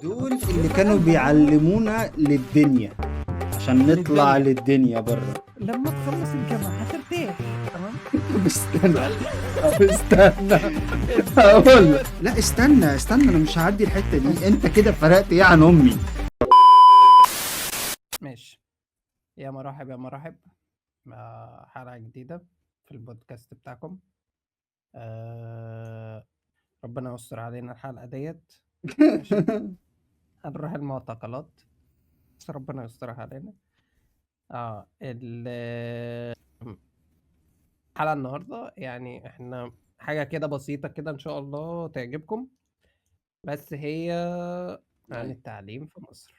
دول اللي كانوا بيعلمونا للدنيا عشان نطلع للدنيا. للدنيا بره. لما تخلص الجامعة هترتاح، تمام. طب استنى، طب استنى، هقول لك. لا استنى استنى، انا مش هعدي الحتة دي. انت كده فرقت ايه عن امي؟ ماشي، يا مراحب يا مراحب، مع حلقة جديدة في البودكاست بتاعكم. ربنا يستر علينا الحلقة ديت. ماشي، هنروح المعتقلات بس ربنا يسترها علينا. الحلقة النهاردة يعني احنا حاجة كده بسيطة كده ان شاء الله تعجبكم، بس هي عن التعليم في مصر.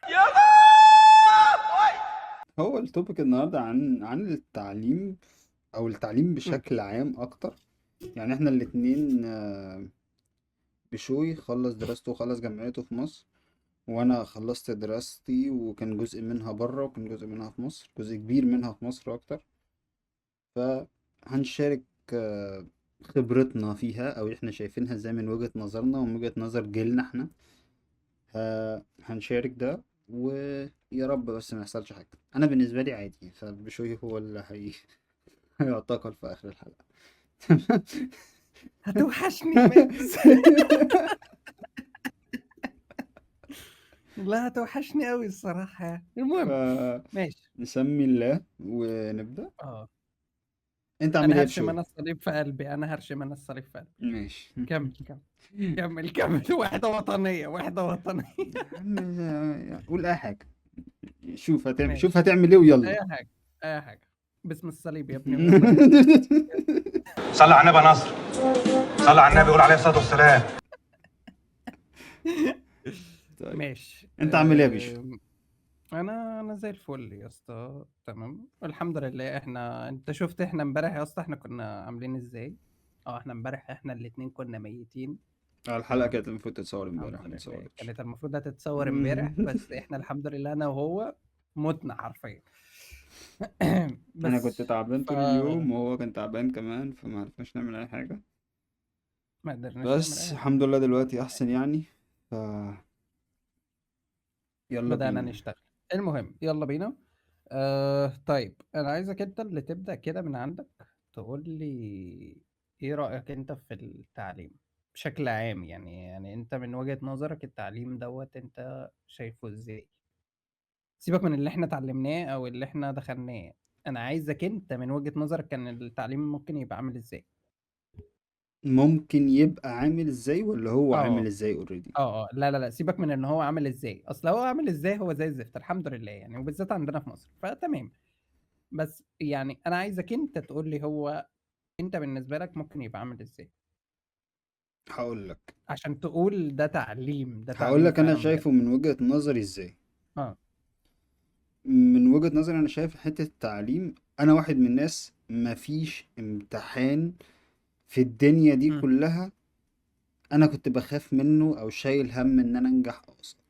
هو ال topic النهارده عن التعليم او التعليم بشكل عام اكتر. يعني احنا الاتنين، بشوي خلص دراسته وخلص جامعته في مصر، وانا خلصت دراستي وكان جزء منها بره وكان جزء منها في مصر، جزء كبير منها في مصر اكتر. فهنشارك خبرتنا فيها او احنا شايفينها ازاي من وجهة نظرنا ومن وجهة نظر جيلنا احنا. هنشارك ده، ويا رب بس ما يحصلش حاجة. انا بالنسبة لي عادي، فبشوي هو اللي هيعتقل في اخر الحلقة. هتوحشني يا ماجد. لا هتوحشني قوي الصراحة. المهم ماشي، نسمي الله ونبدأ. انت عامل انا ايه يا هرشم بشوي؟ انا الصليب في قلبي، انا هرشم انا الصليب في قلبي. ماشي، كمل كمل كمل كمل. وحدة وطنية، وحدة وطنية. يا عم قول اي حاجة، شوف هتعمل، شوف ماشي. هتعمل ايه ويلا. اي حاجة اي حاجة، باسم الصليب يا ابني ويلا بينا. صلى على النبي يا نصر، صلى على النبي، قول عليه الصلاة والسلام. طيب. ماشي. انت عامل ايه يا بيشو؟ انا زي الفل يا اسطى، تمام الحمد لله. انت شفت احنا امبارح يا اسطى احنا كنا عاملين ازاي؟ احنا امبارح احنا الاتنين كنا ميتين. الحلقة كانت المفروض تتصور امبارح، الحمد ما لله. اتصورتش. كانت المفروض هتتصور امبارح، بس احنا الحمد لله انا وهو متنا حرفيا. انا بس كنت تعبان طول اليوم وهو كان تعبان كمان، فما عرفناش نعمل اي حاجة. ما قدرناش نعمل بس اي حاجة. الحمد لله دلوقتي احسن يعني. ف يلا بدأنا بينا. نشتغل. المهم يلا بينا. طيب انا عايزك انت اللي تبدأ كده من عندك، تقول لي ايه رأيك انت في التعليم بشكل عام. يعني انت من وجهة نظرك التعليم دوت انت شايفه ازاي؟ سيبك من اللي احنا اتعلمناه او اللي احنا دخلناه، انا عايزك انت من وجهة نظرك كان التعليم ممكن يبقى عامل ازاي؟ ممكن يبقى عامل ازاي ولا هو عامل ازاي already؟ لا لا لا، سيبك من ان هو عامل ازاي، اصل هو عامل ازاي هو زي الزفت الحمد لله يعني، وبالذات عندنا في مصر فتمام. بس يعني انا عايزك انت تقول لي هو انت بالنسبة لك ممكن يبقى عامل ازاي؟ هقول لك. عشان تقول ده تعليم، ده هقول تعليم لك انا فعلاً بجد. شايفه من وجهة نظري ازاي. من وجهة نظري انا شايف حتة التعليم، انا واحد من الناس مفيش امتحان في الدنيا دي كلها انا كنت بخاف منه او شايل هم ان انا انجح اصلا.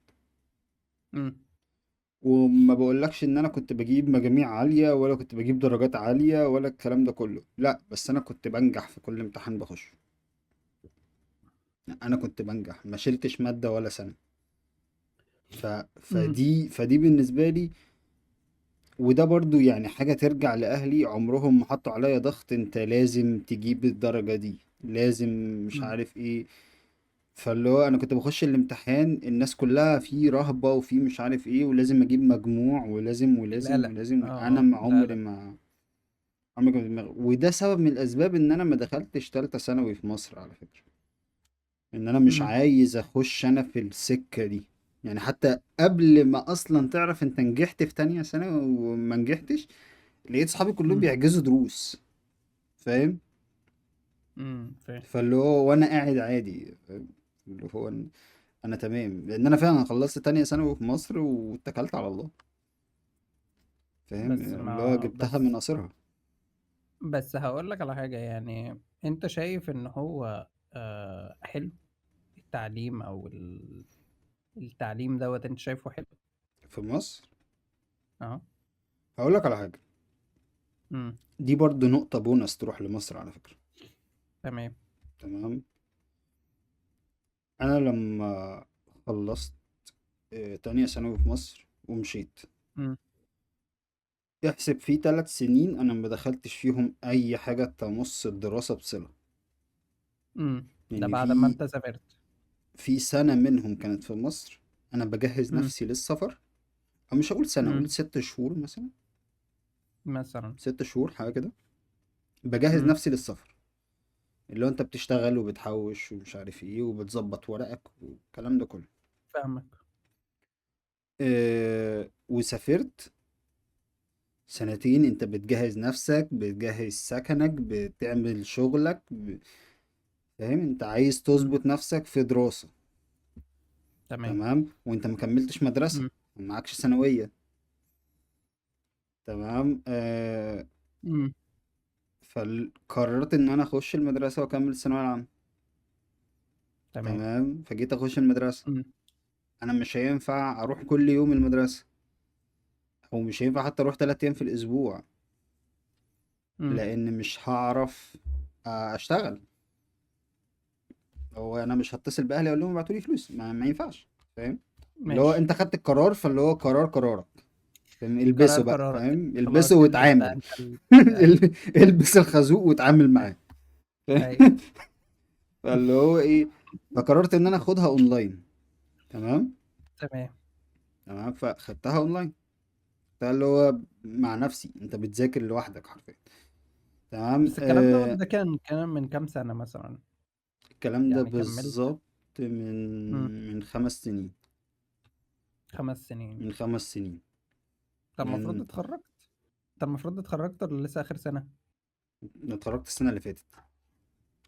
وما بقولكش ان انا كنت بجيب مجاميع عالية ولا كنت بجيب درجات عالية ولا الكلام ده كله، لا، بس انا كنت بنجح في كل امتحان بخشه. انا كنت بنجح، ما شلتش مادة ولا سنة. فدي بالنسبة لي، وده برضو يعني حاجة ترجع لأهلي، عمرهم ما حطوا عليا ضغط انت لازم تجيب الدرجة دي، لازم مش عارف ايه. فاللي هو انا كنت بخش الامتحان الناس كلها في رهبة وفي مش عارف ايه، ولازم اجيب مجموع ولازم ولازم لا، لا. ولازم. انا ما لا، عمري لا. ما عمري ما كنت دماغي. وده سبب من الاسباب ان انا ما دخلتش تالتة ثانوي في مصر على فكرة، ان انا مش عايز اخش انا في السكة دي. يعني حتى قبل ما اصلا تعرف انت نجحت في تانية ثانوي وما نجحتش، لقيت صحابي كلهم بيعجزوا دروس، فاهم؟ فاهم. فاللي هو وانا قاعد عادي، فاهم؟ اللي هو انا تمام، لان انا فعلا خلصت تانية ثانوي في مصر واتكلت على الله، فاهم؟ اللي هو جبتها من قصرها. بس هقول لك على حاجة، يعني انت شايف ان هو حلو التعليم او التعليم دوت انت شايفه حلو في مصر؟ هقول لك على حاجة. دي برضو نقطة بونص تروح لمصر على فكرة. تمام. أنا لما خلصت تانية ثانوي في مصر ومشيت. إمم. احسب فيه 3 سنين أنا ما دخلتش فيهم أي حاجة تمُس الدراسة بصلة. إمم. ده يعني بعد ما في أنت سافرت. في سنة منهم كانت في مصر، أنا باجهّز إمم. نفسي للسفر، أو مش هاقول سنة، إمم. قُل 6 شهور مثلًا. مثلًا. 6 شهور حاجة كده، باجهّز إمم. نفسي للسفر. اللي هو أنت بتشتغل وبتحوّش ومش عارف إيه، وبتضبّط ورقك والكلام ده كله. فاهمك. وسافرت سنتين أنت بتجهّز نفسك، بتجهّز سكنك، بتعمل شغلك، فاهم؟ أنت عايز إمم. تضبط نفسك في دراسة. تمام. تمام؟ وأنت ما كمّلتش مدرسة، إمم. ما معاكش ثانوية. تمام؟ إمم. قررت إن أنا أخش المدرسة وأكمّل الثانوية العامة. تمام. تمام؟ فجيت أخش المدرسة. إمم. أنا مش هينفع أروح كل يوم المدرسة. أو مش هينفع حتى أروح 3 أيام في الأسبوع. إمم. لإن مش هاعرف أشتغل. هو أنا مش هاتصل بأهلي أقول لهم ابعتوا لي فلوس، ما ينفعش، فاهم؟ اللي هو ماشي. أنت خدت القرار، فاللي هو قرار قرارك. فاهم؟ البسه قرار بقى، قرارك. فاهم؟ خلاص البسه البس بقى واتعامل. أنت أيوه. البس الخازوق واتعامل معاه. أيوه. فاللي هو إيه، فقررت إن أنا آخدها أونلاين. تمام؟ تمام. تمام، فخدتها أونلاين. ده اللي هو مع نفسي، أنت بتذاكر لوحدك حرفيًا. تمام؟ بس الكلام ده كان من كام سنة مثلًا؟ الكلام ده يعني كملت بالظبط من 5 سنين. 5 سنين. من 5 سنين. طب المفروض اتخرجت؟ انت المفروض اتخرجت ولا لسه آخر سنة؟ أنا اتخرجت السنة اللي فاتت.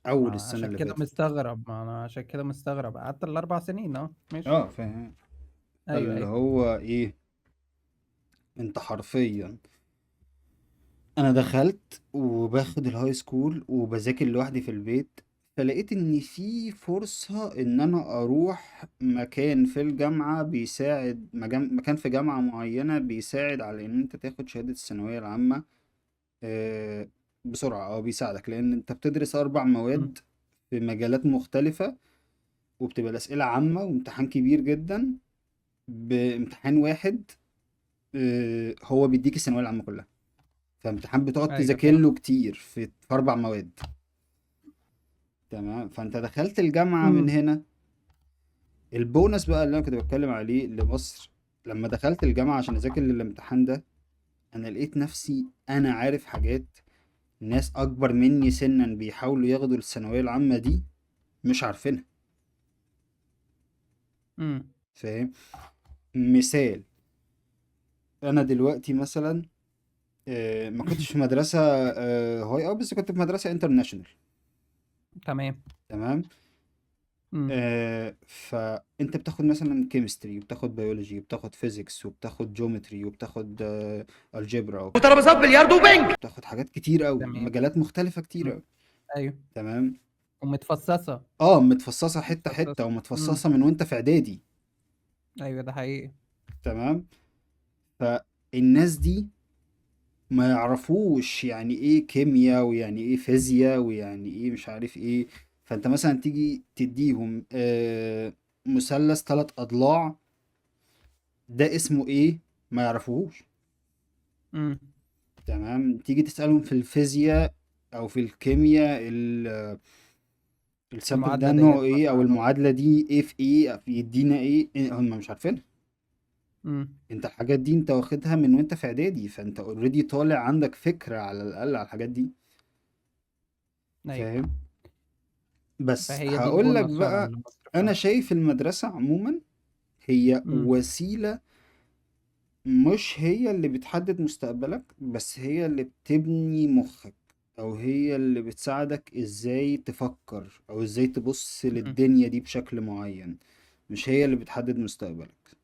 أول السنة عشان اللي كده فاتت. مستغرب، ما أنا عشان كده مستغرب. قعدت ال4 سنين. ماشي. فاهم. أيوه، اللي أيوه. هو إيه، أنت حرفياً أنا دخلت وباخد ال high school وبذاكر لوحدي في البيت، فلقيت إن في فرصة إن أنا أروح مكان في الجامعة بيساعد، مكان في جامعة معينة بيساعد على إن أنت تاخد شهادة الثانوية العامة، بسرعة، أو بيساعدك، لأن أنت بتدرس 4 مواد في مجالات مختلفة، وبتبقى الأسئلة عامة وامتحان كبير جدا، بامتحان واحد، هو بيديك الثانوية العامة كلها. فامتحان بتقعد تذاكر له كتير في 4 مواد. تمام. فانت دخلت الجامعة من هنا. البونس بقى اللي انا كنت بتكلم عليه لمصر، لما دخلت الجامعة عشان اذاكر للامتحان ده، انا لقيت نفسي انا عارف حاجات ناس اكبر مني سنا بيحاولوا ياخدوا الثانوية العامة دي مش عارفينها. فاهم؟ مثال، انا دلوقتي مثلا، ما كنتش في مدرسة، high، بس كنت في مدرسة international. تمام؟ فانت بتاخد مثلا chemistry، وبتاخد بيولوجي، وبتاخد physics، وبتاخد geometry، وبتاخد algebra، وترابيزات بلياردو وبنج، بتاخد حاجات كتير قوي، مجالات مختلفة كتير قوي. تمام؟ ومتفصصة. متفصصة حتة متفصصة. حتة، ومتفصصة من وانت في اعدادي. ايوه ده حقيقي. تمام؟ فالناس دي ما يعرفوش يعني ايه كيمياء، ويعني ايه فيزياء، ويعني ايه مش عارف ايه. فانت مثلا تيجي تديهم، مثلث 3 اضلاع، ده اسمه ايه؟ ما يعرفوهوش. تمام؟ تيجي تسألهم في الفيزياء او في الكيمياء، السامبل المعادلة ده نوعه ديت ايه، او مثلاً. المعادلة دي ايه في ايه، يدينا ايه، إيه، هم مش عارفينها. انت الحاجات دي انت واخدها من وانت في اعدادي، فانت already طالع عندك فكرة على الاقل على الحاجات دي. فاهم؟ بس فهي دي هقول لك البونص فعلاً بقى، اللي مصر انا فيها. شايف المدرسة عموما هي وسيلة، مش هي اللي بتحدد مستقبلك، بس هي اللي بتبني مخك، او هي اللي بتساعدك ازاي تفكر، او ازاي تبص للدنيا دي بشكل معين. مش هي اللي بتحدد مستقبلك،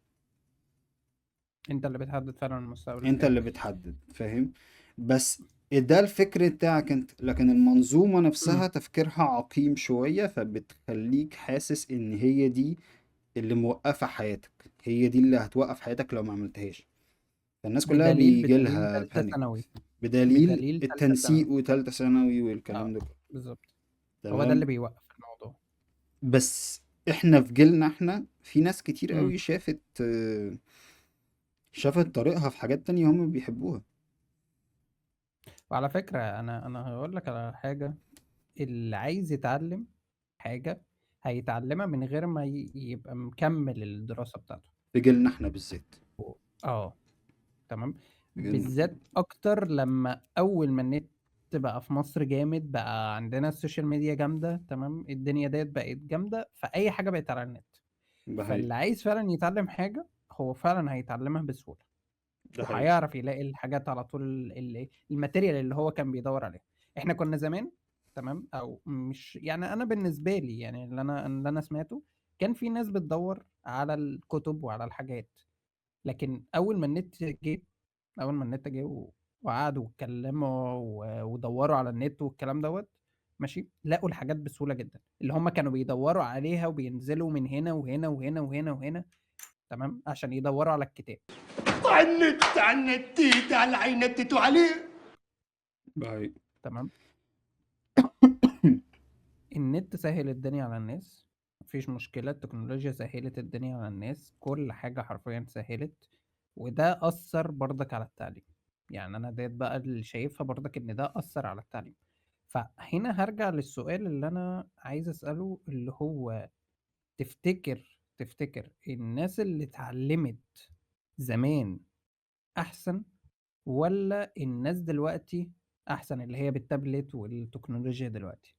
انت اللي بتحدد فعلا المستقبل انت بتاعك. اللي بتحدد، فاهم؟ بس ده الفكر بتاعك انت، لكن المنظومة نفسها تفكيرها عقيم شوية، فبتخليك حاسس ان هي دي اللي موقفة حياتك، هي دي اللي هتوقف حياتك لو ما عملتهاش. فالناس كلها بيجي بدليل لها تالتة panic. ثانوي. بدليل بدليل تالتة التنسيق ثانوي. وتالتة ثانوي والكلام ده كله. بالظبط. هو ده تمام؟ اللي بيوقف الموضوع. بس احنا في جيلنا احنا في ناس كتير إمم. قوي شافت طريقها في حاجات تانية هم بيحبوها. وعلى فكرة أنا هاقول لك على حاجة، اللي عايز يتعلم حاجة هيتعلمها من غير ما يبقى مكمل الدراسة بتاعته. في جيلنا احنا بالذات. آه، تمام، في جيلنا احنا. بالذات أكتر لما أول ما النت بقى في مصر جامد، بقى عندنا ال social media جامدة، تمام، الدنيا ديّة بقت جامدة، فأي حاجة بقت على النت. ده حقيقي. فاللي عايز فعلًا يتعلم حاجة، هو فعلًا هيتعلمها بسهولة. ده حقيقي. وهيعرف يلاقي الحاجات على طول، ال material اللي هو كان بيدور عليها. احنا كنا زمان، تمام، او مش يعني انا بالنسبة لي، يعني اللي انا سمعته كان في ناس بتدور على الكتب وعلى الحاجات، لكن اول ما النت جه وقعدوا واتكلموا ودوروا على النت والكلام دوت، ماشي، لقوا الحاجات بسهولة جدا اللي هم كانوا بيدوروا عليها، وبينزلوا من هنا وهنا وهنا وهنا وهنا، تمام، عشان يدوروا على الكتاب. على النت، على النت، على عينتت وعليه. ده حقيقي. تمام، النت سهل الدنيا على الناس، مفيش مشكلة، التكنولوجيا سهلت الدنيا على الناس، كل حاجة حرفيا سهلت، وده أثر برضك على التعليم. يعني أنا ديت بقى اللي شايفها برضك إن ده أثر على التعليم. فهنا هرجع للسؤال اللي أنا عايز أسأله، اللي هو تفتكر الناس اللي اتعلمت زمان أحسن، ولا الناس دلوقتي أحسن اللي هي بالتابلت والتكنولوجيا دلوقتي؟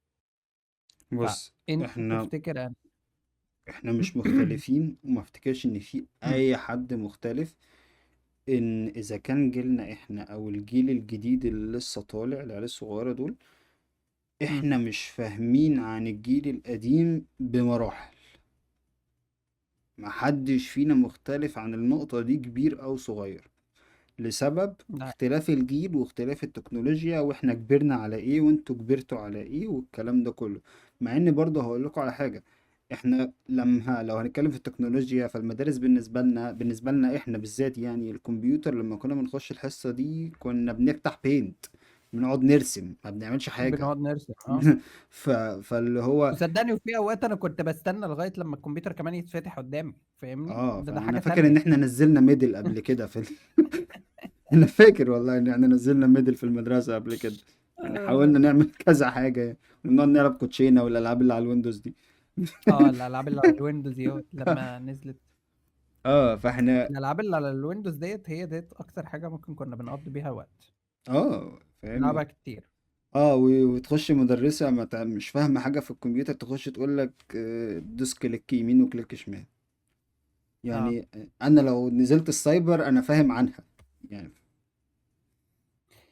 بص، فأنت احنا تفتكر أن احنا مش مختلفين، وما افتكرش ان في اي حد مختلف ان اذا كان جيلنا احنا او الجيل الجديد اللي لسه طالع، العيال الصغيرة دول، احنا مش فاهمين عن الجيل القديم بمراحل. محدش فينا مختلف عن النقطة دي، كبير او صغير، لسبب لا. اختلاف الجيل واختلاف التكنولوجيا، واحنا كبرنا على ايه وانتوا كبرتوا على ايه والكلام ده كله. مع ان برضه هقول لكم على حاجة، احنا لما لو هنتكلم في التكنولوجيا، فالمدارس بالنسبة لنا احنا بالذات، يعني الكمبيوتر لما كنا بنخش الحصة دي كنا بنفتح Paint، بنقعد نرسم، ما بنعملش حاجة. بنقعد نرسم. فاللي هو وصدقني وفي اوقات انا كنت بستنى لغاية لما الكمبيوتر كمان يتفتح قدامي، فاهمني؟ ده فانا حاجة فاكر ان تانية. احنا نزلنا Medal قبل كده في انا فاكر والله ان احنا نزلنا Medal في المدرسة قبل كده، يعني حاولنا نعمل كذا حاجة، يعني بنقعد نلعب كوتشينة والالعاب اللي على ال Windows دي. الالعاب اللي على ال Windows ديت لما نزلت. فاحنا الالعاب اللي على ال Windows ديت هي ديت اكتر حاجة ممكن كنا بنقضي بيها وقت. فاهم. نلعبها كتير. وتخش مدرسة ما مش فاهمة حاجة في الكمبيوتر، تخش تقول لك دوس click يمين و click شمال. يعني انا لو نزلت السايبر انا فاهم عنها يعني،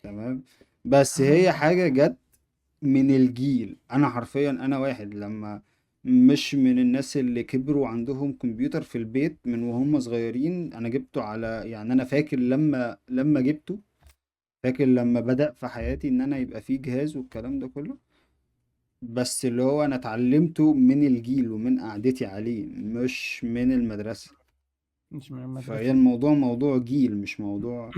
تمام. بس هي حاجة جت من الجيل. انا حرفيا انا واحد لما مش من الناس اللي كبروا عندهم كمبيوتر في البيت من وهم صغيرين، انا جبته على، يعني انا فاكر لما جبته، فاكر لما بدأ في حياتي ان انا يبقى فيه جهاز والكلام ده كله، بس اللي هو انا اتعلمته من الجيل ومن قعدتي عليه، مش من المدرسة. مش من المدرسة. فهي الموضوع موضوع جيل، مش موضوع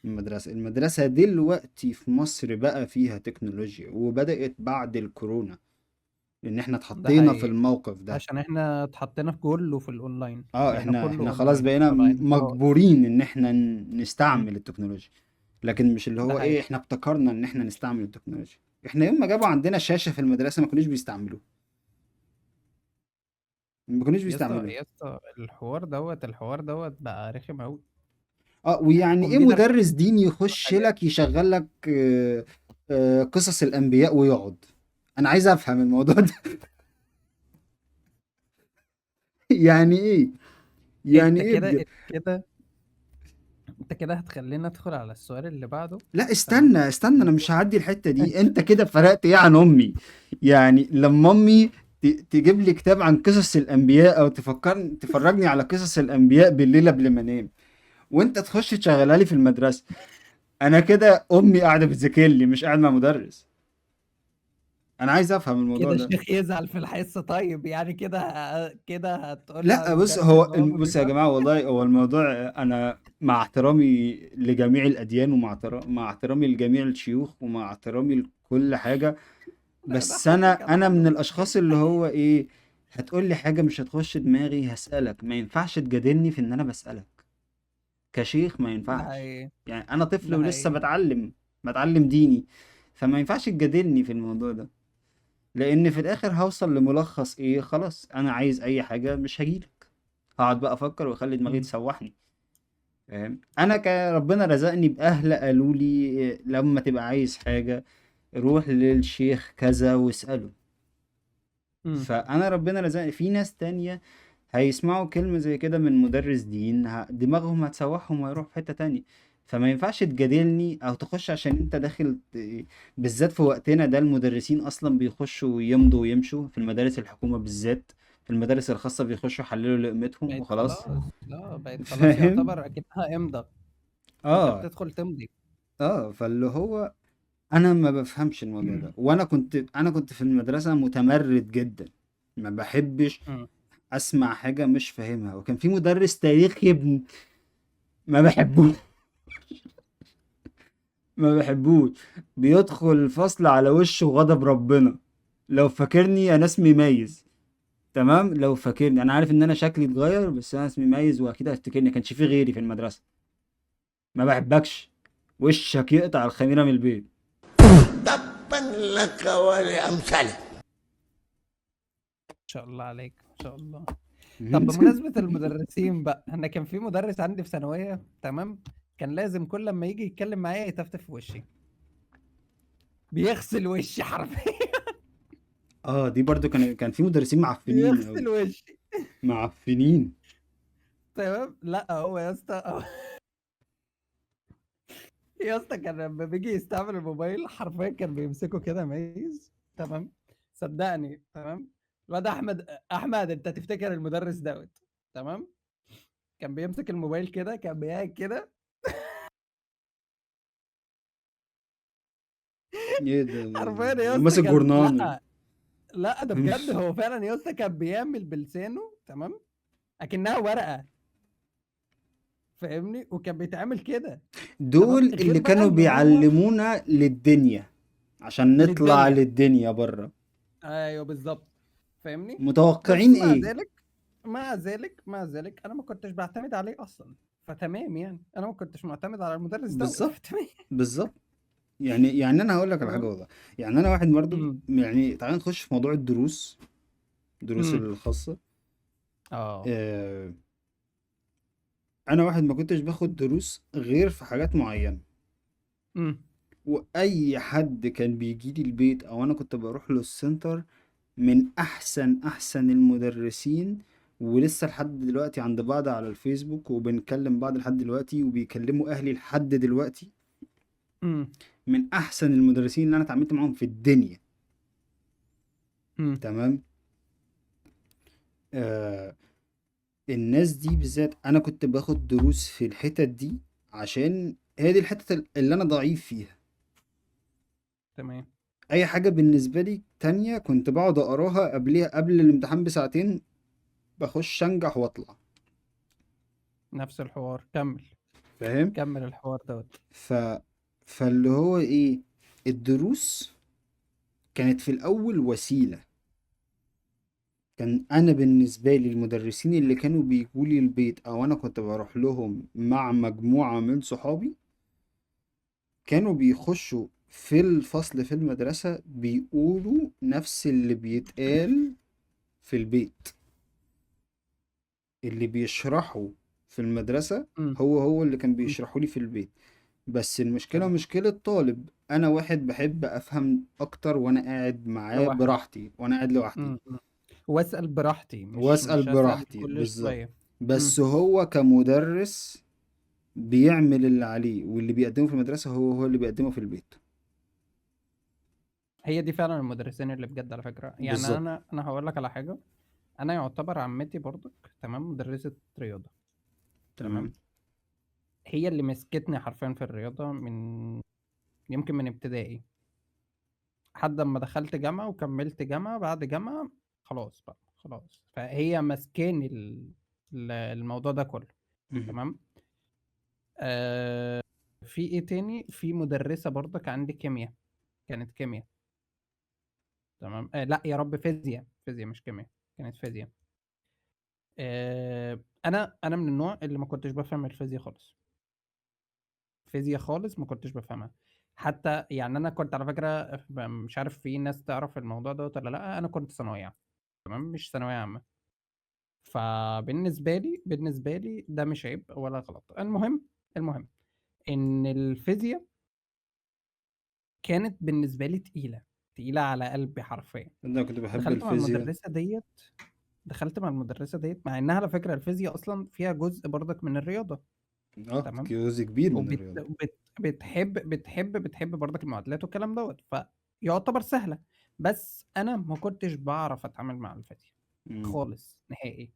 المدرسة. المدرسة دلوقتي في مصر بقى فيها تكنولوجيا، وبدأت بعد الكورونا، لان احنا ده اتحطينا في حقيقي. الموقف ده. عشان احنا اتحطينا في كله في الاونلاين. بقينا كله احنا خلاص اونلاين. بقينا فبقينا خلاص. مجبورين ان احنا نستعمل التكنولوجيا، لكن مش اللي ده هو ايه، حقيقي. احنا ابتكرنا ان احنا نستعمل التكنولوجيا. احنا يوم ما جابوا عندنا شاشة في المدرسة ما كانوش بيستعملوه، ما كانوش يا اسطى بيستعملوه. يا اسطى الحوار دوت بقى رخم قوي. ويعني ايه الكمبيوتر مدرس ديني يخش حاجات. لك يشغل لك قصص الانبياء ويقعد؟ انا عايز افهم الموضوع ده. يعني ايه؟ يعني انت ايه كده بجد؟ انت كده انت كده هتخلينا ندخل على السؤال اللي بعده. لا تمام. استنى استنى، انا مش هعدي الحتة دي. انت كده فرقت ايه عن امي؟ يعني لما امي تجيب لي كتاب عن قصص الانبياء، او تفرجني على قصص الانبياء بالليل قبل ما انام، وانت تخش تشغلها لي في المدرسة، انا كده امي قاعدة بتذاكر لي، مش قاعد مع مدرس. انا عايز افهم الموضوع كده ده. الشيخ يزعل في الحصة. طيب يعني كده هتقول لا بص، للمدرس هو ان هو ما بص يا بيفهمش. جماعة، والله هو الموضوع، انا مع احترامي لجميع الاديان، ومع مع احترامي لجميع الشيوخ، ومع احترامي لكل حاجة، لا بس ده انا حضرتك انا من على الاشخاص اللي هو ايه، هتقول لي حاجة مش هتخش دماغي هسألك، ما ينفعش تجادلني في ان انا بسألك كشيخ، ما ده ينفعش. حقيقي. يعني انا طفل ده ولسه حقيقي. بتعلم ديني، فما ينفعش تجادلني في الموضوع ده، لان في الاخر هوصل لملخص ايه، خلاص انا عايز اي حاجة مش هجيلك، هقعد بقى افكر واخلي دماغي تسوحني، فاهم؟ انا كربنا رزقني باهل قالوا لي إيه، لما تبقى عايز حاجة روح للشيخ كذا واسأله. فانا ربنا رزقني. في ناس تانية هيسمعوا كلمة زي كده من مدرس دين، دماغهم هتسوحهم وهيروح في حتة تانية. فما ينفعش تجادلني او تخش عشان انت داخل بالذات في وقتنا ده المدرسين اصلا بيخشوا ويمضوا ويمشوا في المدارس الحكومة بالذات، في المدارس الخاصة بيخشوا يحللوا لقمتهم بقت وخلاص. خلاص، لا بقت خلاص، فاهم؟ يعتبر اكنها امضى، انت بتدخل تمضي. فاللي هو انا ما بفهمش الموضوع ده. وانا كنت في المدرسة متمرد جدا، ما بحبش اسمع حاجة مش فاهمها. وكان في مدرس تاريخ يا ابن ما بحبوش، ما بحبوش، بيدخل الفصل على وشه غضب ربنا. لو فاكرني انا اسمي مايز، تمام؟ لو فاكرني انا عارف ان انا شكلي اتغير، بس انا اسمي مايز واكيد هتفتكرني. كانش في غيري في المدرسة. ما بحبكش، وشك يقطع الخميرة من البيت. تبا لك ولأمثالك. ما شاء الله عليك، ما شاء الله. طب بمناسبة المدرسين بقى، انا كان في مدرس عندي في ثانوية، تمام؟ كان لازم كل لما يجي يتكلم معايا يتفتف في وشي، بيغسل وشي حرفيا. دي برضو كان في مدرسين معفنين أوي. بيغسل وشي. معفنين. تمام؟ لا هو يا اسطى، يا اسطى كان لما بيجي يستعمل الموبايل حرفيا كان بيمسكه كده ميز، تمام؟ صدقني، تمام؟ الواد احمد انت تفتكر المدرس دوت، تمام؟ كان بيمسك الموبايل كده، كان بيقعد كده. ايه ده؟ حرفيا يا اسطى ماسك كان جورنان. لا ده بجد هو فعلا يا اسطى كان بيعمل بلسانه، تمام؟ اكنها ورقة، فاهمني؟ وكان بيتعامل كده. دول غير اللي بقى كانوا إن هو بيعلمونا للدنيا عشان نطلع للدنيا. للدنيا بره. ايوه بالظبط، فاهمني؟ متوقعين بس مع ايه؟ ذلك، مع ذلك انا ما كنتش بعتمد عليه اصلا، فتمام يعني. انا ما كنتش معتمد على المدرس ده. بالظبط. تمام. بالظبط. يعني انا هقول لك على حاجة والله. يعني انا واحد برضو، يعني تعالى نخش في موضوع الدروس، دروس الخاصة. انا واحد ما كنتش باخد دروس غير في حاجات معينة. واي حد كان بيجي لي البيت او انا كنت بروح له السنتر، من احسن المدرسين، ولسه لحد دلوقتي عند بعض على الفيسبوك وبنكلم بعض لحد دلوقتي وبيكلموا اهلي لحد دلوقتي. من احسن المدرسين اللي انا اتعاملت معاهم في الدنيا. تمام. الناس دي بالذات انا كنت باخد دروس في الحتت دي عشان هي دي الحتة اللي انا ضعيف فيها. تمام. اي حاجة بالنسبة لي تانية كنت بقعد اقراها قبل الامتحان بساعتين، بخش انجح واطلع. نفس الحوار. كمل. فاهم؟ كمل الحوار دوت. فاللي هو ايه، الدروس كانت في الاول وسيلة. كان انا بالنسبة لي المدرسين اللي كانوا بيجوا لي البيت او انا كنت بروح لهم مع مجموعة من صحابي، كانوا بيخشوا في الفصل في المدرسة بيقولوا نفس اللي بيتقال في البيت. اللي بيشرحوا في المدرسة هو اللي كان بيشرحوا لي في البيت. بس المشكلة مشكلة طالب. أنا واحد بحب أفهم أكتر وأنا قاعد معاه لوحدي. براحتي، وأنا قاعد لوحدي. وأسأل براحتي، وأسأل مش أسأل براحتي، كل بالظبط. شوية. بس هو كمدرس بيعمل اللي عليه، واللي بيقدمه في المدرسة هو اللي بيقدمه في البيت. هي دي فعلا المدرسين اللي بجد على فكرة. بالظبط. أنا هقول لك على حاجة. أنا يعتبر عمتي برضك، تمام، مدرسة رياضة. تمام؟ هي اللي مسكتني حرفيا في الرياضة من يمكن من ابتدائي لحد ما دخلت جامعة وكملت جامعة، بعد جامعة خلاص بقى، خلاص. فهي مسكاني الموضوع ده كله. تمام. في ايه تاني؟ في مدرسة برضك عندي كيمياء، كانت كيمياء، تمام. لا يا رب، فيزياء مش كيمياء، كانت فيزياء. انا من النوع اللي ما كنتش بفهم الفيزياء خالص، فيزياء خالص ما كنتش بفهمها حتى. يعني انا كنت على فكرة، مش عارف في ناس تعرف الموضوع دوت ولا لا، انا كنت ثانوية، تمام، مش ثانوية عامة. فبالنسبه لي، بالنسبة لي ده مش عيب ولا غلط. المهم ان الفيزياء كانت بالنسبة لي تقيلة تقيلة على قلبي حرفيا. انا كنت بحب دخلت مع الفيزياء. المدرسة ديت، دخلت مع المدرسة ديت، مع انها على فكرة الفيزياء اصلا فيها جزء برضك من الرياضة، اه، تمام، جزء كبير من وبت الرياضة. بت بتحب بتحب بتحب برضك المعادلات والكلام دوت، فيعتبر سهلة. بس انا ما كنتش بعرف اتعامل مع الفيزياء مم. خالص نهائي،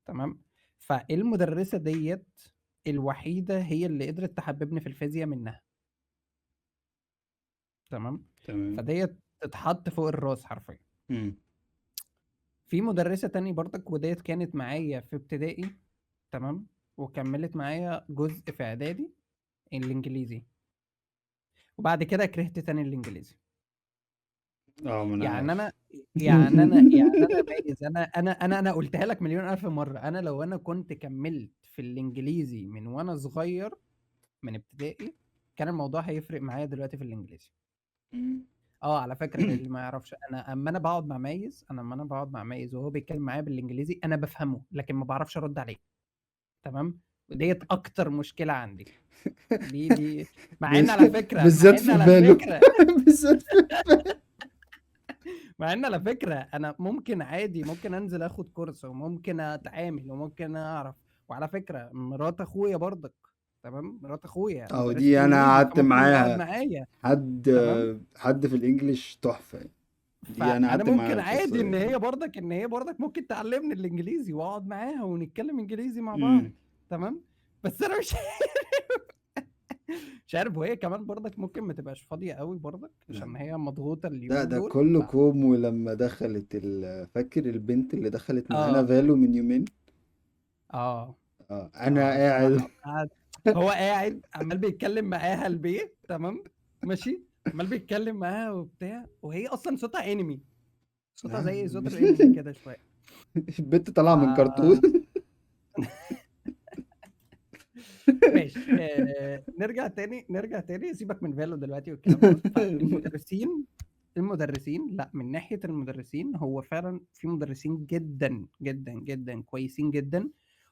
تمام. فالمدرسه ديت الوحيدة هي اللي قدرت تحببني في الفيزياء منها، تمام. تمام. فديت تتحط فوق الراس حرفيا. مم. في مدرسة تاني برضك، وديت كانت معايا في ابتدائي، تمام، وكملت معايا جزء في اعدادي، الانجليزي. وبعد كده كرهت تاني الانجليزي. اه، ما انا يعني عارف. انا يعني انا يعني انا مايز، انا انا انا انا قلتها لك مليون الف مرة، انا لو انا كنت كملت في الانجليزي من وانا صغير من ابتدائي، كان الموضوع هيفرق معايا دلوقتي في الانجليزي. اه، على فكرة اللي ما يعرفش، انا اما انا بقعد مع مايز، انا اما انا بقعد مع مايز وهو بيتكلم معايا بالانجليزي انا بفهمه، لكن ما بعرفش ارد عليه، تمام. وديت اكتر مشكلة عندي، دي مع ان على فكرة، مع بالذات ان في على باله. فكرة بالذات في مع ان على فكرة انا ممكن عادي، ممكن انزل اخد كورس، وممكن اتعامل، وممكن اعرف. وعلى فكرة مرات اخويا برضك، تمام، مرات اخويا اه، مدرسه دي انا انجليزي، قعدت فممكن يقعد معاها معايا، حد تمام. حد في الانجليش تحفة يعني. دي انا فانا قعدت ممكن معاها عادي القصة ان دي. هي برضك، ان هي برضك ممكن تعلمني الانجليزي، واقعد معاها ونتكلم انجليزي مع بعض، تمام. بس انا مش مش عارف. وهي كمان برضك ممكن ما تبقاش فاضية قوي برضك، عشان هي مضغوطة ده اليومين ده دول. كله كوم. ولما دخلت فاكر البنت اللي دخلت معانا اه فالو من يومين؟ اه انا اه قاعد الصراحة قعد، هو قاعد عمال بيتكلم معاها البيت، تمام، ماشي، عمال بيتكلم معاها وبتاع، وهي اصلا صوتها انمي، صوتها زي صوت الانمي كده شوية. البنت طالعة من كرتون. ماشي. نرجع تاني، نرجع تاني، سيبك من فالو دلوقتي والكلام ده. فالمدرسين، المدرسين، لا، من ناحية المدرسين هو فعلا في مدرسين جدا جدا جدا كويسين جدا،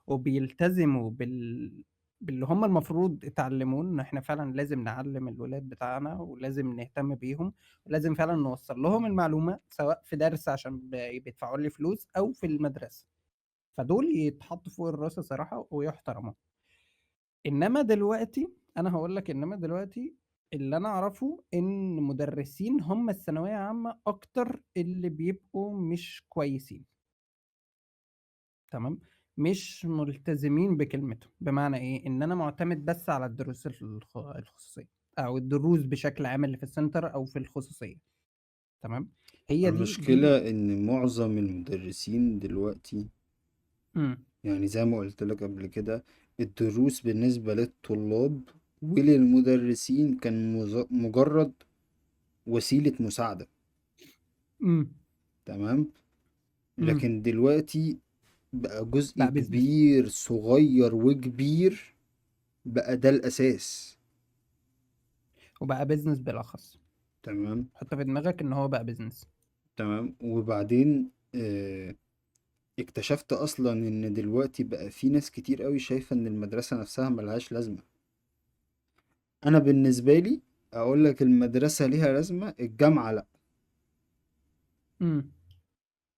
وبيلتزموا باللي هم المفروض اتعلموه، ان احنا فعلا لازم نعلم الولاد بتاعنا، ولازم نهتم بيهم، ولازم فعلا نوصل لهم المعلومة، سواء في درس عشان بيدفعوا لي فلوس او في المدرسة. فدول يتحطوا فوق الراس صراحة ويحترموا. انما دلوقتي انا هقول لك، انما دلوقتي اللي انا اعرفه ان مدرسين هم الثانوية عامة اكتر اللي بيبقوا مش كويسين، تمام، مش ملتزمين بكلمتهم. بمعنى ايه؟ ان انا معتمد بس على الدروس الخصوصية، او الدروس بشكل عام اللي في السنتر او في الخصوصية، تمام. هي دي المشكلة ان معظم المدرسين دلوقتي، يعني زي ما قلت لك قبل كده، الدروس بالنسبة للطلاب وللمدرسين كان مجرد وسيلة مساعدة، تمام. لكن دلوقتي بقى جزء بقى business. كبير، صغير وكبير، بقى ده الأساس، وبقى business بالأخص، تمام. حط في دماغك إن هو بقى business، تمام. وبعدين اكتشفت أصلا إن دلوقتي بقى في ناس كتير قوي شايفة إن المدرسة نفسها ملهاش لازمة. أنا بالنسبة لي أقول لك المدرسة ليها لازمة، الجامعة لأ.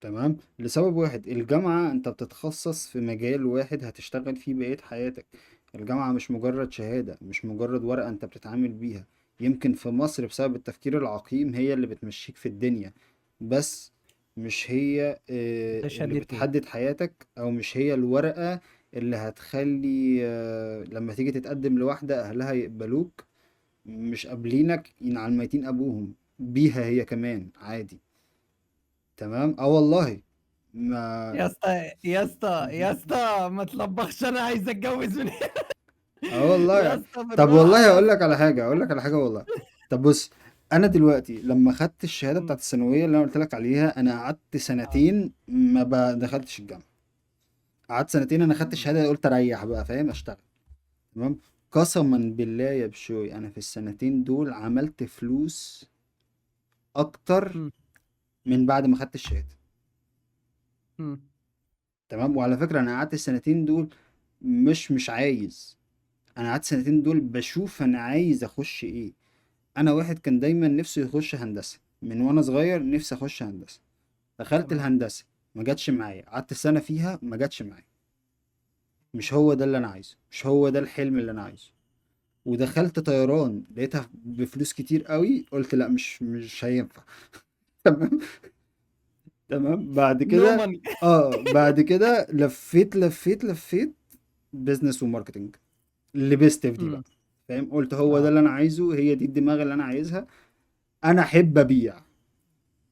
تمام، لسبب واحد، الجامعة انت بتتخصص في مجال واحد هتشتغل فيه بقية حياتك. الجامعة مش مجرد شهادة، مش مجرد ورقة انت بتتعامل بيها. يمكن في مصر بسبب التفكير العقيم هي اللي بتمشيك في الدنيا، بس مش هي ده اللي شهادة ايه؟ بتحدد حياتك، او مش هي الورقة اللي هتخلي لما تيجي تتقدم لواحدة اهلها يقبلوك، مش قابلينك على الميتين ابوهم بيها هي كمان عادي. تمام. والله ما يا اسطى يا اسطى يا اسطى ما تلبخش، انا عايز اتجوز من هنا. والله يا اسطى طب بالراحة والله يا اقول لك على حاجة، اقول لك على حاجة والله. طب بص، انا دلوقتي لما خدت الشهادة مم. بتاعت الثانوية اللي انا قلت لك عليها، انا قعدت سنتين ما دخلتش الجامعة. قعدت سنتين، انا خدت مم. الشهادة قلت اريح بقى، فاهم، اشتغل. تمام. قسما بالله يا بشوي، انا في السنتين دول عملت فلوس اكتر مم. من بعد ما خدت الشهادة. مم. تمام. وعلى فكرة انا قعدت السنتين دول مش عايز، انا قعدت السنتين دول بشوف انا عايز اخش ايه. انا واحد كان دايما نفسه يخش هندسة من وانا صغير، نفسي اخش هندسة. دخلت تمام. الهندسة ما جاتش معايا، قعدت سنة فيها ما جاتش معايا، مش هو ده اللي انا عايزه، مش هو ده الحلم اللي انا عايزه. ودخلت طيران لقيتها بفلوس كتير قوي، قلت لا مش هينفع. تمام. تمام. بعد no كده money. بعد كده لفيت لفيت لفيت business و marketing، لبست في دي بقى، فاهم. قلت هو ده اللي انا عايزه، هي دي الدماغ اللي انا عايزها. انا احب ابيع.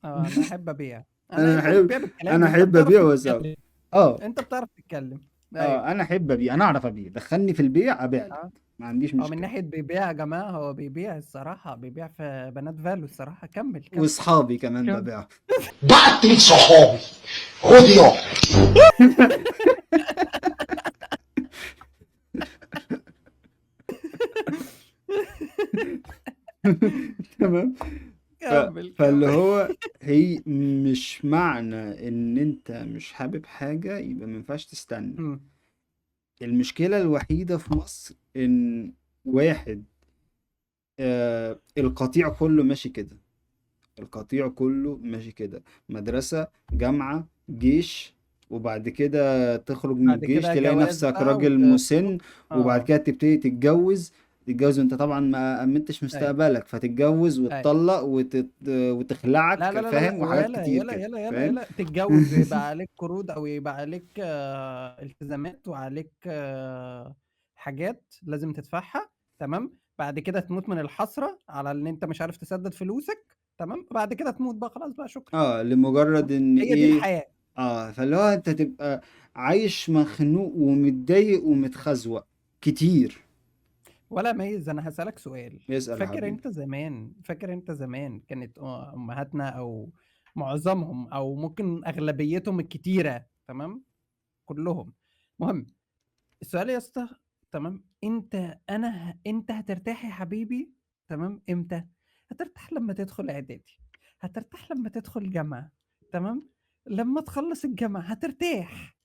انا احب ابيع. انا انت احب بتبيع بالكلام، انا انت احب بتعرف ابيع واسوق. تتكلم. انت بتعرف تتكلم. ايوه. انا احب ابيع، انا اعرف ابيع، دخلني في البيع ابيع لك، اه ما عنديش هو من مشكلة. ناحية بيبيع يا جماعة، هو بيبيع الصراحة، بيبيع في بنات فالو الصراحة. كمل كمل واصحابي كمان كمل. ببيع. بقتل صحابي، خد يا تمام. كمل فاللي كمل. هو هي مش معنى ان انت مش حابب حاجة يبقى ما ينفعش تستنى. مم. المشكلة الوحيدة في مصر ان واحد، القطيع كله ماشي كده، القطيع كله ماشي كده، مدرسة، جامعة، جيش، وبعد كده تخرج من بعد الجيش كده تلاقي جواز نفسك بقى راجل مسن، وبعد كده تبتدي تتجوز، تتجوز وانت طبعا ما امنتش ايوه مستقبلك، فتتجوز ايوه. وتطلق وتخلعك، لا لا لا لا فاهم، لا، وحاجات ويلا كتير يلا كده، يلا يلا فاهم. يلا، تتجوز ويبقى عليك قروض، او يبقى عليك التزامات، وعليك حاجات لازم تدفعها. تمام. بعد كده تموت من الحسرة على ان انت مش عارف تسدد فلوسك. تمام. بعد كده تموت بقى، خلاص بقى، شكرا. لمجرد ان هي دي ايه، الحياة. فاللي هو انت تبقى عايش مخنوق ومتضايق ومتخزوق كتير. ولا ميز، انا هسألك سؤال. اسأل يا فاكر حبيبي. انت زمان، فاكر انت زمان كانت امهاتنا او معظمهم او ممكن اغلبيتهم الكتيرة، تمام، كلهم، مهم السؤال يا اسطى، تمام، انت انا انت هترتاح يا حبيبي، تمام، امتى هترتاح؟ لما تدخل اعدادي، هترتاح لما تدخل جامعة، تمام، لما تخلص الجامعة هترتاح.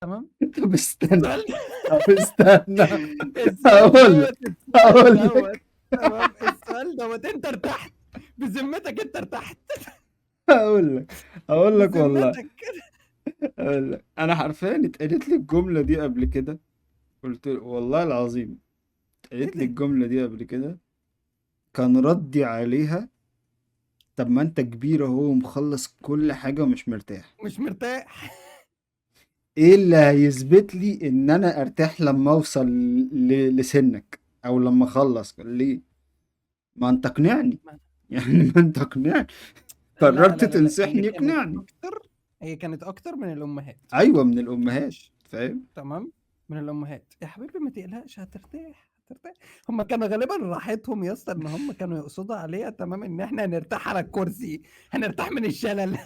تمام. طب استنى، السؤال طب استنى، السؤال هقول لك، دوت، السؤال هقول لك، دوت، تمام، السؤال دوت، انت ارتحت بذمتك؟ انت ارتحت هقول لك، هقول لك والله، بذمتك؟ هقول لك، انا حرفيا اتقالت لي الجملة دي قبل كده، قلت له والله العظيم ايه اتقالت لي ده؟ الجملة دي قبل كده، كان ردي عليها طب ما انت كبير اهو ومخلص كل حاجة ومش مرتاح، مش مرتاح. ايه اللي هيثبت لي ان انا ارتاح لما اوصل لسنك او لما اخلص؟ ليه؟ ما انت اقنعني. ما- يعني ما انت اقنعني، لا قررت لا لا لا، هي تنصحني كانت اقنعني. اكتر، هي كانت اكتر من الامهات. ايوه من الامهات، فاهم. تمام، من الامهات يا حبيبي ما تقلقش هترتاح، هترتاح. هم كانوا غالبا راحتهم يا اسطى ان هم كانوا يقصدوا عليها، تمام، ان احنا هنرتاح على الكرسي، هنرتاح من الشلل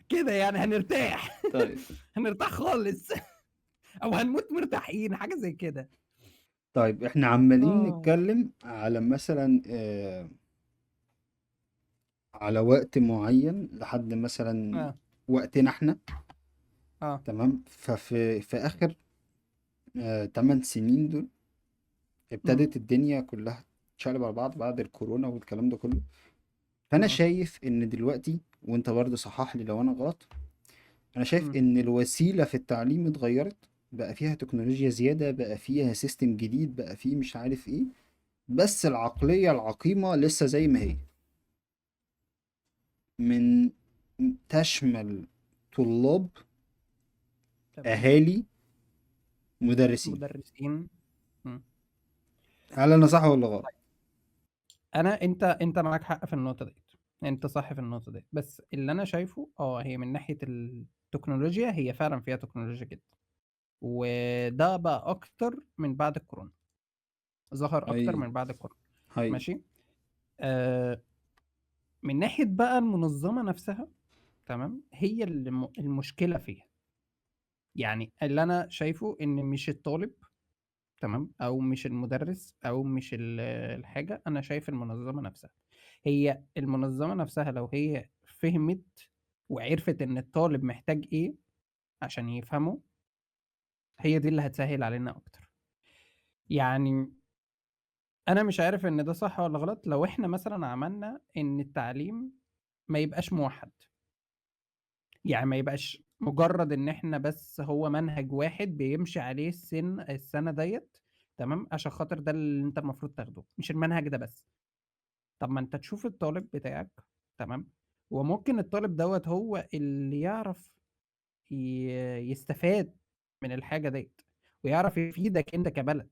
كده يعني، هنرتاح. طيب هنرتاح خالص او هنموت مرتاحين، حاجة زي كده. طيب احنا عمالين نتكلم على مثلا على وقت معين لحد مثلا وقتنا احنا. تمام. ففي اخر 8 سنين دول ابتدت الدنيا كلها تشقلب على بعض بعد الكورونا والكلام ده كله. فانا شايف ان دلوقتي، وانت برضه صحح لي لو انا غلط، انا شايف ان الوسيلة في التعليم اتغيرت، بقى فيها تكنولوجيا زيادة، بقى فيها system جديد، بقى فيه مش عارف ايه، بس العقلية العقيمة لسه زي ما هي، من تشمل طلاب، تمام، اهالي، مدرسين. مدرسين. هل انا صح ولا غلط؟ انا انت معاك حق في النقطة دي، انت صح في النقطة دي، بس اللي انا شايفه هي من ناحية التكنولوجيا هي فعلا فيها تكنولوجيا جدا، وده بقى اكتر من بعد الكورونا، ظهر اكتر حقيقي من بعد الكورونا. حقيقي. ماشي. من ناحية بقى المنظمة نفسها، تمام، هي اللي المشكلة فيها. يعني اللي أنا شايفه إن مش الطالب، تمام، أو مش المدرس، أو مش الحاجة، أنا شايف المنظمة نفسها. هي المنظمة نفسها لو هي فهمت وعرفت إن الطالب محتاج إيه عشان يفهمه، هي دي اللي هتسهل علينا أكتر. يعني أنا مش عارف إن ده صح ولا غلط. لو إحنا مثلا عملنا إن التعليم ما يبقاش موحد، يعني ما يبقاش مجرد إن إحنا بس هو منهج واحد بيمشي عليه السنة ديت، تمام، عشان خاطر ده اللي أنت المفروض تاخده، مش المنهج ده بس. طب ما أنت تشوف الطالب بتاعك، تمام، وممكن الطالب دوت هو اللي يعرف يستفاد من الحاجة ديت ويعرف يفيدك أنت كبلد.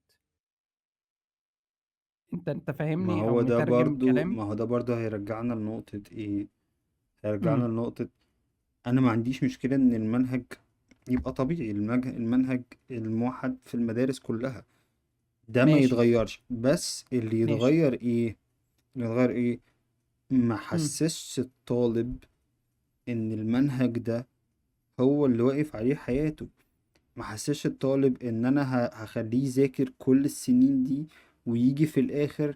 أنت ما فاهمني أو هو ده مترجم برضو، كلامي؟ ما هو ده برضو هيرجعنا لنقطة ايه، هيرجعنا لنقطة انا ما عنديش مشكلة ان المنهج يبقى طبيعي، المنهج الموحد في المدارس كلها ده ما يتغيرش، بس اللي يتغير ايه؟ اللي يتغير ايه؟ ما حسسش الطالب ان المنهج ده هو اللي واقف عليه حياته، ما حسسش الطالب ان انا هخليه يذاكر كل السنين دي ويجي في الاخر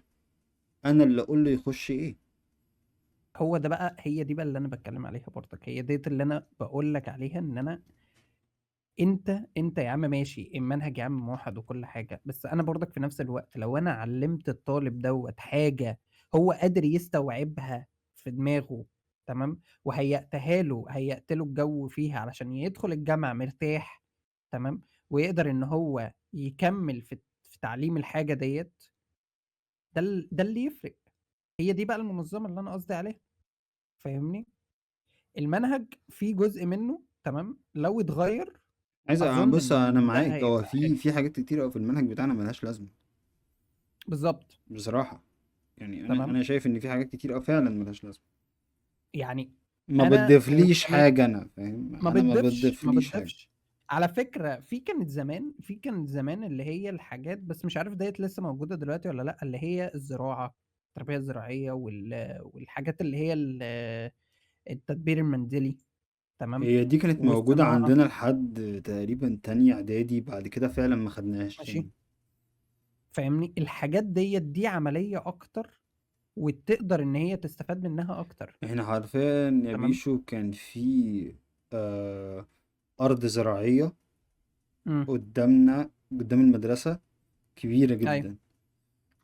انا اللي اقول له يخش ايه. هو ده بقى، هي دي بقى اللي انا بتكلم عليها برضك، هي ديت اللي انا بقول لك عليها، ان انا انت يا عم ماشي المنهج يا عم موحد وكل حاجة، بس انا برضك في نفس الوقت لو انا علمت الطالب دوت حاجة هو قادر يستوعبها في دماغه، تمام، وهيأتها له، هيأت له الجو فيها علشان يدخل الجامعة مرتاح، تمام، ويقدر ان هو يكمل في تعليم الحاجة ديت، ده اللي يفرق. هي دي بقى المنظمة اللي انا قصدي عليها، فاهمني؟ المنهج في جزء منه، تمام، لو اتغير عايز أظن بص إن انا ده معاك، هو هيبقى حلو. في حاجات كتير قوي في المنهج بتاعنا ملهاش لازمه بالظبط، بصراحة. يعني تمام. انا شايف ان في حاجات كتير قوي فعلا ملهاش لازمه، يعني ما أنا بتضيفليش وكمان حاجة، انا فاهم، ما انا ما بتضيفش، ما بتضيفليش حاجة. بتضيفش. على فكرة في كانت زمان اللي هي الحاجات، بس مش عارف ديت لسه موجودة دلوقتي ولا لا، اللي هي الزراعة، التربية الزراعية والحاجات اللي هي التدبير المنزلي، تمام، هي دي كانت موجودة والصناعة. عندنا لحد تقريبا تانية اعدادي، بعد كده فعلا ما خدناهاش ماشي، تاني. فاهمني؟ الحاجات ديت دي عملية أكتر وتقدر إن هي تستفاد منها أكتر. احنا حرفيا يا تمام. بيشو كان في أرض زراعية قدامنا، قدام المدرسة، كبيرة أيوه. جدا،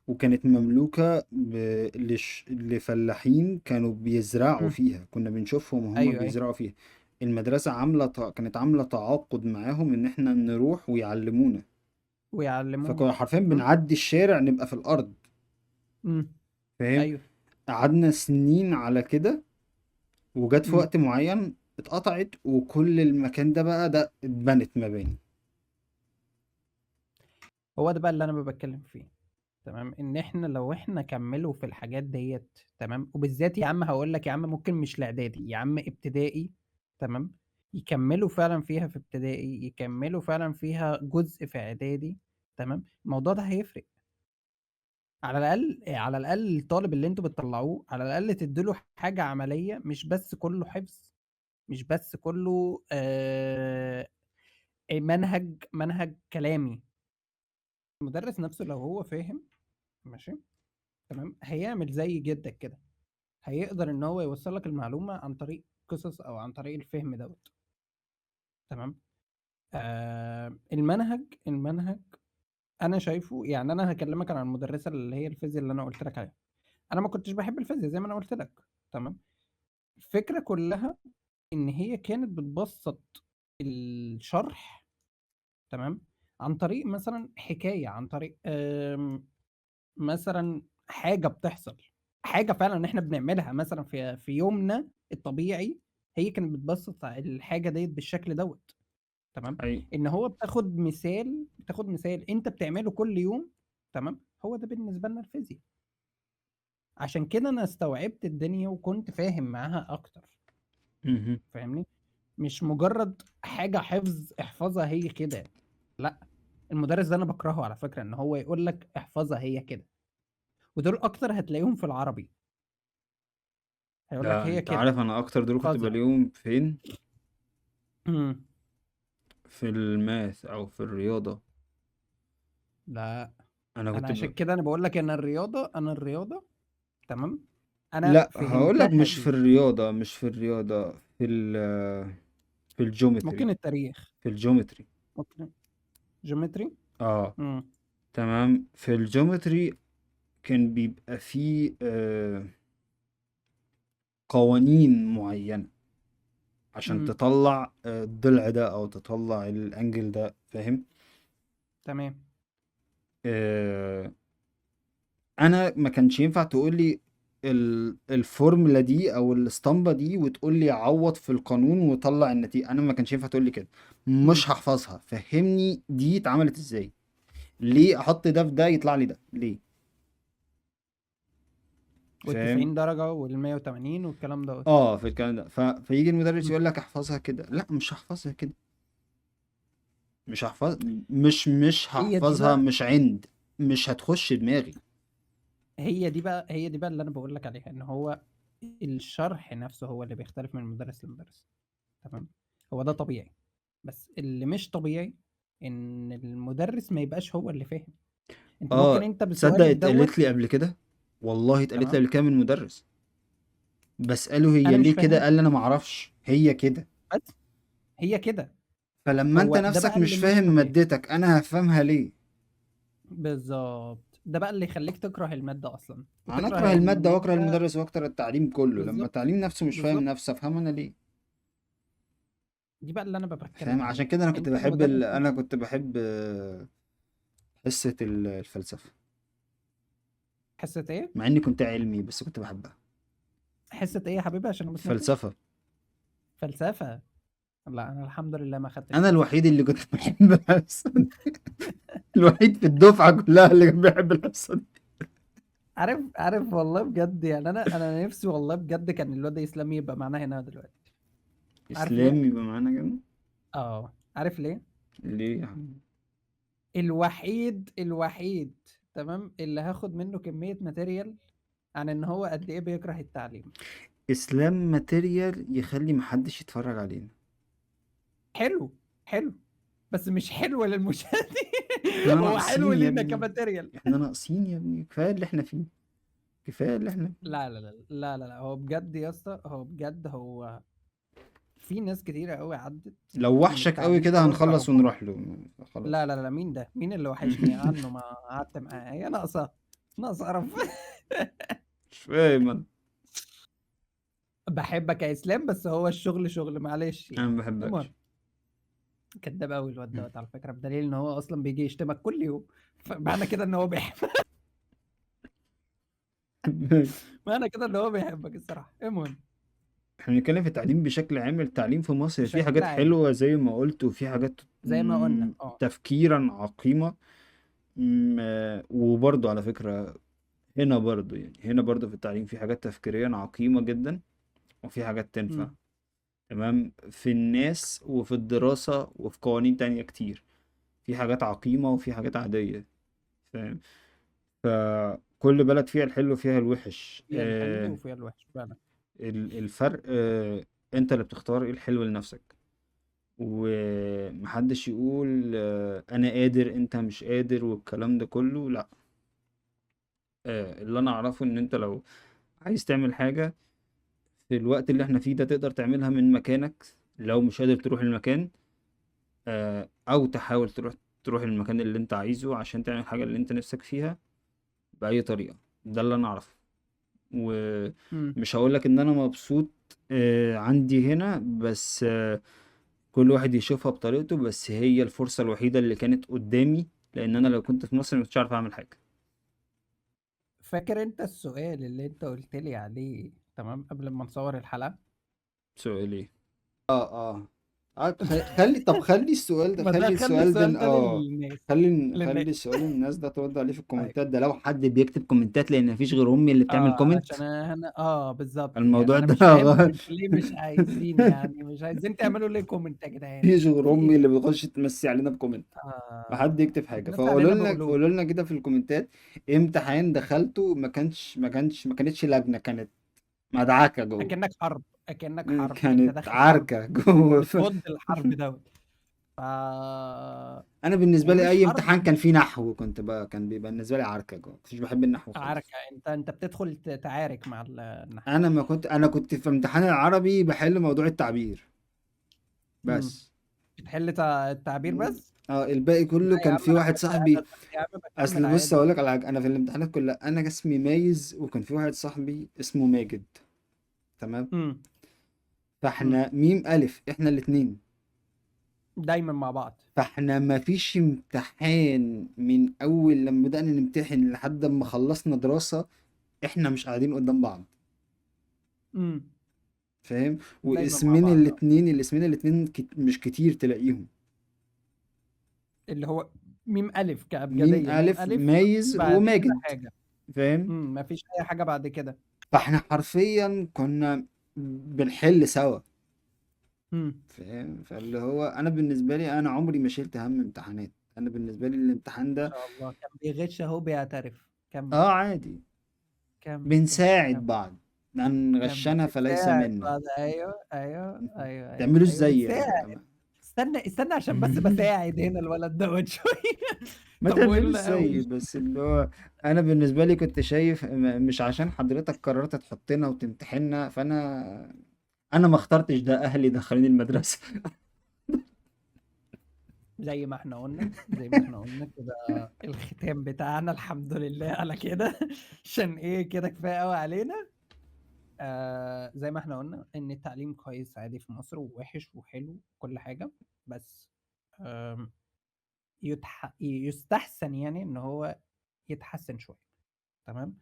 وكانت مملوكة لفلاحين كانوا بيزرعوا فيها، كنا بنشوفهم وهم أيوه أيوه. بيزرعوا فيها. المدرسة كانت عاملة تعاقد معاهم إن احنا نروح ويعلمونا، ويعلموهم. فكنا حرفيا بنعدي الشارع نبقى في الأرض، فاهم؟ أيوه. قعدنا سنين على كده، وجت في وقت معين اتقطعت، وكل المكان ده بقى ده اتبنت مباني. هو ده بقى اللي انا بتكلم فيه، تمام، ان احنا لو احنا كملوا في الحاجات ديت، تمام، وبالذات يا عم هقول لك يا عم ممكن مش الاعدادي يا عم ابتدائي، تمام، يكملوا فعلا فيها في ابتدائي، يكملوا فعلا فيها جزء في اعدادي، تمام، الموضوع ده هيفرق. على الاقل، على الاقل الطالب اللي انتوا بتطلعوه على الاقل تديله حاجة عملية، مش بس كله حفظ، مش بس كله منهج كلامي. المدرس نفسه لو هو فاهم، ماشي، تمام، هيعمل زي جدك كده، هيقدر ان هو يوصل لك المعلومة عن طريق قصص او عن طريق الفهم دوت، تمام. المنهج انا شايفه، يعني انا هكلمك عن المدرسة اللي هي الفيزياء اللي انا قلت لك عليها. انا ما كنتش بحب الفيزياء زي ما انا قلت لك، تمام. الفكرة كلها ان هي كانت بتبسط الشرح، تمام، عن طريق مثلا حكاية، عن طريق مثلا حاجة بتحصل، حاجة فعلا احنا بنعملها مثلا في يومنا الطبيعي، هي كانت بتبسط الحاجة ديت بالشكل دوت، تمام. ان هو بتاخد مثال انت بتعمله كل يوم، تمام، هو ده بالنسبة لنا الفيزياء. عشان كده انا استوعبت الدنيا وكنت فاهم معاها اكتر، فاهمني؟ مش مجرد حاجة حفظ، احفظها هي كده، لا. المدرس ده انا بكرهه على فكرة، ان هو يقول لك احفظها هي كده، ودول اكتر هتلاقيهم في العربي. هيقول لك لا هي انت كده عارف انا اكتر دول كنت احفظها. بلاقيهم فين؟ مم. في ال math او في الرياضة. لا انا انا كنت عشان كده انا بقول لك ان الرياضة، انا الرياضة تمام، انا لا هقول لك فهمتها مش في دي. الرياضة، مش في الرياضة، في في ممكن ال geometry. التاريخ، في ال geometry. ممكن geometry. اه امم تمام، في ال geometry كان بيبقى فيه قوانين معينة عشان تطلع الضلع ده او تطلع ال angle ده، فاهم؟ تمام. آه، انا ما كانش ينفع تقول لي الفورمولا دي او الاسطمبة دي وتقول لي عوض في القانون وطلع النتيجة. انا ما كانش ينفع تقول لي كده، مش هحفظها. فهمني دي اتعملت ازاي، ليه احط ده في ده يطلع لي ده ليه، فاهم؟ وال90 درجة وال180 والكلام دوت. اه في الكلام ده. فيجي المدرس يقول لك احفظها كده، لا مش هحفظها كده، مش هحفظ، مش هي دي هحفظها، بقى، مش عند، مش هتخش دماغي. هي دي بقى، هي دي بقى اللي انا بقول لك عليها، ان هو الشرح نفسه هو اللي بيختلف من مدرس لمدرس. تمام، هو ده طبيعي، بس اللي مش طبيعي ان المدرس ما يبقاش هو اللي فاهم. انت ممكن اه انت تصدق بسؤالك اتقالت دوت، لي قبل كده، والله اتقالت لي تمام، قبل كده من مدرس، بسأله هي انا مش ليه كده، فاهم، قال لي انا معرفش هي كده. بس هي كده. فلما انت هو ده نفسك بقى مش اللي مش فاهم طبيعي. مادتك انا هفهمها ليه؟ بالظبط، ده بقى اللي يخليك تكره المادة اصلا، انا وتكره اكره المادة ان واكره انت، المدرس واكره التعليم كله لما بالظبط التعليم نفسه مش فاهم بالظبط، نفسه، افهمه انا ليه؟ دي بقى اللي انا فاهم؟ بتكلم عشان عليها. كده انا كنت انت بحب المدرس انا كنت بحب حصة الفلسفة، حصة ايه؟ مع اني كنت علمي بس كنت بحبها. حصة ايه يا حبيبي عشان ما سمعتش؟ الفلسفة. فلسفة؟ لا انا الحمد لله ما خدتش انا فلسفة. الوحيد اللي كنت بحب الحصة دي، الوحيد في الدفعة كلها اللي كان بيحب الحصة دي. عارف، عارف والله بجد يعني، انا نفسي والله بجد كان الواد اسلام يبقى معانا هنا دلوقتي. عارف ليه؟ اسلام يبقى معانا كده؟ اه عارف ليه؟ ليه يا حبيبي؟ الوحيد، الوحيد تمام اللي هاخد منه كمية material عن ان هو قد ايه بيكره التعليم. اسلام material يخلي محدش يتفرج علينا. حلو حلو، بس مش حلو للمشاهدين. احنا هو حلو ناقصين يا لينا ابني، ك material. احنا ناقصين يا ابني، كفاية اللي احنا فيه، كفاية اللي احنا فيه. لا لا لا لا لا لا، هو بجد يا اسطى، هو بجد، هو في ناس كتيرة قوي عدت لو من وحشك قوي التعليم كده دوت هنخلص كرهوها. ونروح له خلاص. لا لا لا، مين ده؟ مين اللي وحشني عنه ما قعدت معاه؟ هي ناقصة، ناقصة قرف. مش فاهم انا. بحبك يا اسلام، بس هو الشغل شغل، معلش انا يعني. ما بحبكش. المهم، كداب قوي الواد دوت على فكرة، بدليل ان هو اصلا بيجي يشتمك كل يوم، فمعنى كده ان هو بيحب، معنى كده ان هو بيحبك الصراحة. المهم، احنا بنتكلم في التعليم بشكل عام. التعليم في مصر فيه بشكل حاجات عام حلوة زي ما قلت، وفي حاجات زي ما قلنا اه تفكيرا عقيمة. وبرضه على فكرة هنا برضه، يعني هنا برضه في التعليم في حاجات تفكيريا عقيمة جدا، وفي حاجات تنفع. تمام، في الناس وفي الدراسة وفي قوانين تانية كتير، في حاجات عقيمة وفي حاجات عادية، فاهم؟ فكل بلد فيها الحلو وفيها الوحش. فيها الحلو وفيها الوحش فعلا. الفرق انت اللي بتختار ايه الحلو لنفسك، ومحدش يقول انا قادر انت مش قادر والكلام ده كله، لا. اللي انا اعرفه ان انت لو عايز تعمل حاجة في الوقت اللي احنا فيه ده تقدر تعملها من مكانك، لو مش قادر تروح المكان، او تحاول تروح المكان اللي انت عايزه عشان تعمل الحاجة اللي انت نفسك فيها بأي طريقة. ده اللي انا اعرفه. ومش هقولك ان انا مبسوط عندي هنا، بس كل واحد يشوفها بطريقته، بس هي الفرصة الوحيدة اللي كانت قدامي، لان انا لو كنت في مصر ما كنتش عارف اعمل حاجة. فاكر انت السؤال اللي انت قلت لي عليه تمام قبل ما نصور الحلقة؟ سؤال ايه؟ خلي، طب خلي السؤال ده، ما ده خلي خلي السؤال ده السؤال ده للناس. خلي للناس. السؤال الناس ده ترد عليه في طيب. الكومنتات ده، لو حد بيكتب كومنتات، لان مفيش غير امي اللي بتعمل comment. علشان انا بالظبط، يعني الموضوع انا ده مش فاهم انتوا ليه مش عايزين، يعني مش عايزين تعملوا ليه comment يا جدعان؟ مفيش غير في امي ايه؟ اللي بتخش تمسي علينا ب comment، حد يكتب حاجة. بتمسي فقولوا علينا لنا، بقلوب. قولوا لنا كده في الكومنتات، امتحان دخلته ما كانش، ما كانش، ما كانتش لجنة، كانت مدعكة جوه. اكنك حرب، اكنك حرب، انت كانت داخل حرب، عركة جوه. بتفض الحرب دوت. انا بالنسبة لي ومش اي حرب امتحان كان فيه نحو كنت بقى كان بيبقى بالنسبة لي عركة جوه، كنتش بحب النحو خالص. عركة، انت بتدخل تعارك مع النحو. انا ما كنت، انا كنت في امتحان العربي بحل موضوع التعبير بس. بتحل التعبير بس؟ الباقي كله لا يا كان عم، في أنا واحد كنت صاحبي. أنا يا عم بكمل اصل بص عادي. اقول لك على حاجة، انا في الامتحانات كلها انا اسمي مايز، وكان في واحد صاحبي اسمه ماجد، تمام؟ فاحنا ميم الف، احنا الاثنين دايما مع بعض. فاحنا ما فيش امتحان من اول لما بدأنا نمتحن لحد ما خلصنا دراسة احنا مش قاعدين قدام بعض. فاهم؟ دايما مع واسمين بعض. الاثنين، الاسمين الاثنين مش كتير تلاقيهم، اللي هو ميم الف كأبجدية، ميم ميم الف ألف مايز بعد كده وماجد، حاجة. فاهم؟ مفيش اي حاجة بعد كده. فاحنا حرفيا كنا بنحل سوا. فاهم؟ فاللي هو انا بالنسبة لي انا عمري ما شلت هم امتحانات. انا بالنسبة لي الامتحان ده ما شاء الله كان بيغش اهو، بيعترف. كمل. عادي. كمل. بنساعد كمل. بعض، من كمل. غشنا فليس بنساعد منا. بعض. ايوه، ايوه، ايوه، ايوه. تعملوا أيوة، ازاي يعني؟ بنساعد. استنى عشان بس بساعد هنا الولد دوت شوية. ما طب تعملوش ولا زي أوي. بس اللي هو انا بالنسبة لي كنت شايف مش عشان حضرتك قررت تحطنا وتمتحننا، فانا ما اخترتش ده، اهلي دخلوني المدرسة. زي ما احنا قلنا كده الختام بتاعنا الحمد لله على كده. عشان ايه كده كفاية قوي علينا. زي ما احنا قلنا ان التعليم كويس عادي في مصر، ووحش وحلو كل حاجة، بس يستحسن يعني ان هو يتحسن شوية. تمام؟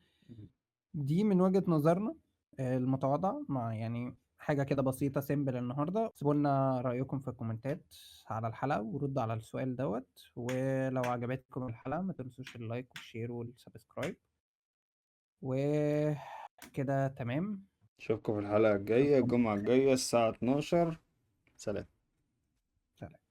دي من وجهة نظرنا المتواضعة، مع يعني حاجة كده بسيطة simple النهاردة. سيبوا لنا رأيكم في الكومنتات على الحلقة، وردوا على السؤال دوت. ولو عجبتكم الحلقة ما تنسوش ال like وال share وال subscribe وكده. تمام، اشوفكم في الحلقة الجاية، الجمعة الجاية الساعة 12. سلام. سلام.